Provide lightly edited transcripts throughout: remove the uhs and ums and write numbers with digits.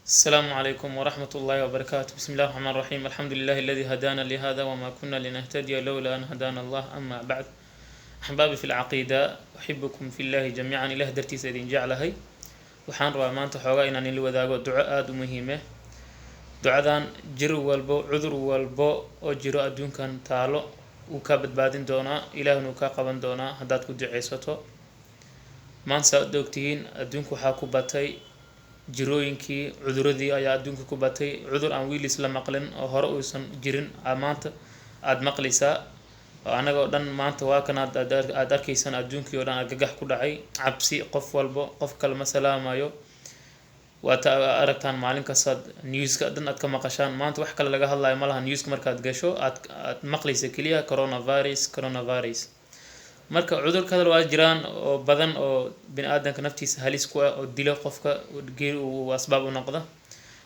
السلام عليكم ورحمة الله وبركاته. بسم الله الرحمن الرحيم. الحمد لله الذي هدانا لهذا وما كنا لنهتدي لولا أن هدانا الله. أما بعد، أحبابي في العقيدة، أحبكم في الله جميعا. Ilaah dartiisa idin jeclahay. Waxaan rabaa maanta xoogaa inaan ila wadaago duco aada u muhiime. Ducadan jir walbo, cudur walbo oo jiro adduunkan taalo wuu kaa badbaadin doonaa, Ilaahna wuu kaa qaban doonaa haddaad ku duceysato. Maanta saa ad ogtihiin, adduunka waxaa ku batay jirooyinkii, cuduradii ayaa adduunka ku batay. Cudur aan wiilis la maqlin oo hore uusan jirin maanta aada maqlaysaa oo annaga oo dhan maanta waa kan aad arkaysaan. Adduunkii oo dhan argagax ku dhacay, cabsi, qof walbo qof kale ma salaamayo. Waata aragtaan maalin kastaad newska dhan aad ka maqashaan. Maanta wax kale laga hadlayo ma laha. Newska markaad gasho aad maqlaysa keliya coronavirus, coronavirus. Marka cudur kadal waa jiraan oo badan oo bini aadanka naftiisa halis ku ah oo dilo qofka, geeri uu asbaab u noqda.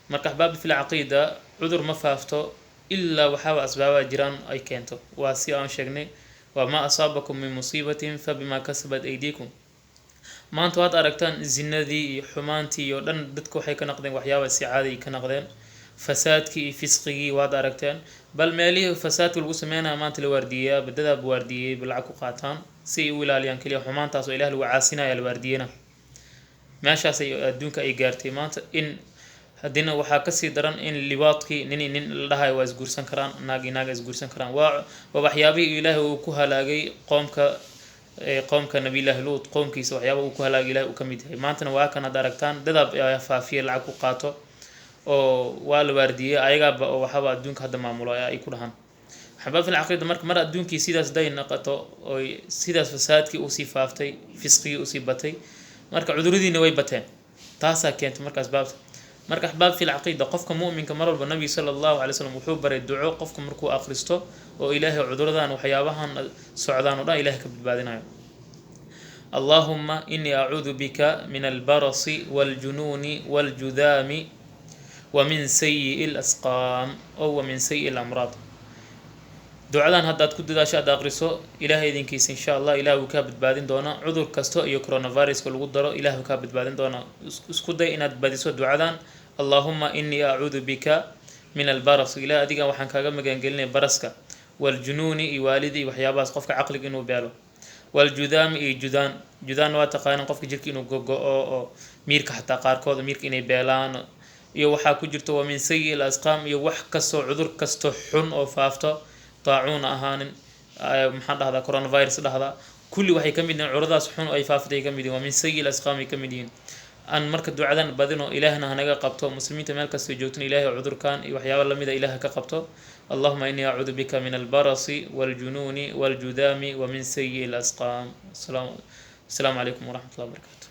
Marka axbaabi fil caqiida, cudur ma faafto ilaa waxaaba asbaabaa jiraan ay keento. Waa si aan sheegnay: waa ما أصابكم من مصيبة فبما كسبت أيديكم. Maanta waad aragtaan zinadii iyo xumaantii iyo dhan dadka waxay ka noqdeen waxyaaba si caadi ka noqdeen. Fasaadkii iyo fisqigii waad aragteen, bal meelihii fasaadka lagu sameynaya maanta la waardiyeyaa, badadaaba waardiyey lacag ku qaataan si ay u ilaaliyaan keliya xumaantaas oo Ilaah lagu caasinaya la waardiyena. Meeshaas ay adduunka ay gaartay maanta. In haddina waxaa kasii daran in liwaadkii, nin nin la dhahayo waa isguursan karaan, naag iyo naag isguursan karaan. Waa waxyaabihii Ilaahay uu ku halaagay qoomka Nabiyullaahi Luut, qoomkiisa waxyaaba uu ku halaagay Ilahay uu ka mid yahay. Maantana waa kan hadda aragtaan dadaab ayaa faafiya, lacag ku qaato oo waa la waardiyey ayagaaba oo waxaaba adduunka hadda maamulo ay ku dhahaan. Axbaab fil caqiida, marka mar adduunkii sidaas day noqoto oy sidaas fasaadkii usii faaftay, fisqigii usii batay, marka cuduradiina way bateen. Taasaa keentay marka asbaabta. Marka axbaab fil caqiida, qofka mu'minka mar walba Nabiga sala Allahu alay slam wuxuu baray duco qofka markuu akhristo oo Ilaahay cuduradan, waxyaabahan socdaan oo dhan Ilahay ka badbaadinayo. اللهم إني أعوذ بك من البرص والجنون والجذام ومن سيء الأسقام أو ومن سيء الأمراض. Ducadan haddaad ku dadaasho, aad aqriso, Ilaahay idinkiisa insha Allah Ilaah wuu kaa badbaadin doonaa cudur kasta iyo coronaviruska lagu daro. Ilaah wuu kaa badbaadin doonaa. Isku day inaad badiso ducadan: اللهم إني أعوذ بك من البرص, Ilaah adiga waxaan kaaga magangelinaya baraska, والجنون iyo waalida iyo waxyaabahaas qofka caqliga inuu beelo, والجذام iyo judaan. Judaan waa taqaanan, qofka jirka inuu gogo-o oo miirka xataa qaarkood miirka inay beelaan. Iyo waxaa ku jirto ومن سيء الأسقام, iyo wax kastoo cudur kastoo xun oo faafto, daacuun ahaanin, maxaan dhahdaa, coronavirus dhahdaa, kulli waxay ka mid yihiin cuduradaas xun ay faaftay ka mid yihin. ومن سيء الأسقام ay ka mid yihiin. Aan marka ducadan badino, Ilaahna hanaga qabto. Muslimiinta meel kastoo joogtona Ilaahay cudurkan iyo waxyaaba lamida Ilaah ka qabto. اللهم إني أعوذ بك من البرص والجنون والجذام ومن سيء الأسقام. السلام عليكم ورحمة الله وبركاته.